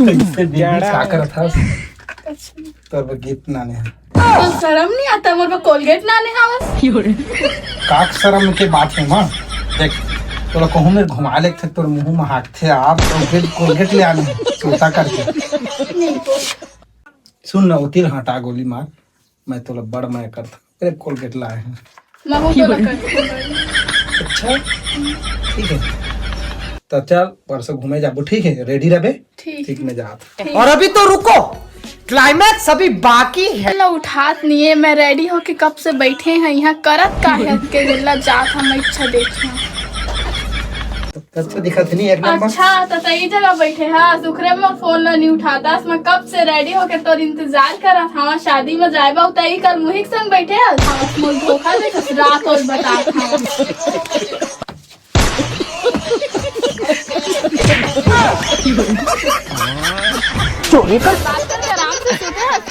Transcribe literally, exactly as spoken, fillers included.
कैसे बेबी, का करत हस? तोर बर गिफ्ट लाने हंव। तो शर्म नहीं आता, मोर बर कोलगेट लाने हवस? का शर्म के बात हे माँ? देख, तोला कहूँ मेर घुमा लेथे, तोर मुंह में हाकथे, आप कोलगेट, कोलगेट ले आने हंव, चूता करके। सुन ना, ओती हटा गोली मार, मैं तोला बड़ मया करथंव। अरे कोलगेट लाए हंव। महू तोला करके। अच्छा, ठीक हे। त चल, परसों घूमे जाबो, ठीक हे? रेडी रहबे? ठीक। ठीक, मैं जात हंव। और अभी तो रुको, क्लाइमैक्स अभी बाकी है। चलो, उठात नहीं हे, मैं रेडी होके कब से बैठे हंव यहाँ, करत का हे के जल्ला जात हंव, मैं इच्छा देखना। अच्छा दिखत नहीं, एक नंबर। अच्छा, त तई जगह बैठे हस, ओकरे में फोन ला नहीं उठात हस। मैं कब से रेडी होके तोर इंतजार करत हंव। शादी में जाए बर तई कल मुही के संग बैठे हस, मोला धोखा देथस, रात होय ल बतात हंव। चोरी कर। बात करके आराम से सोते हस।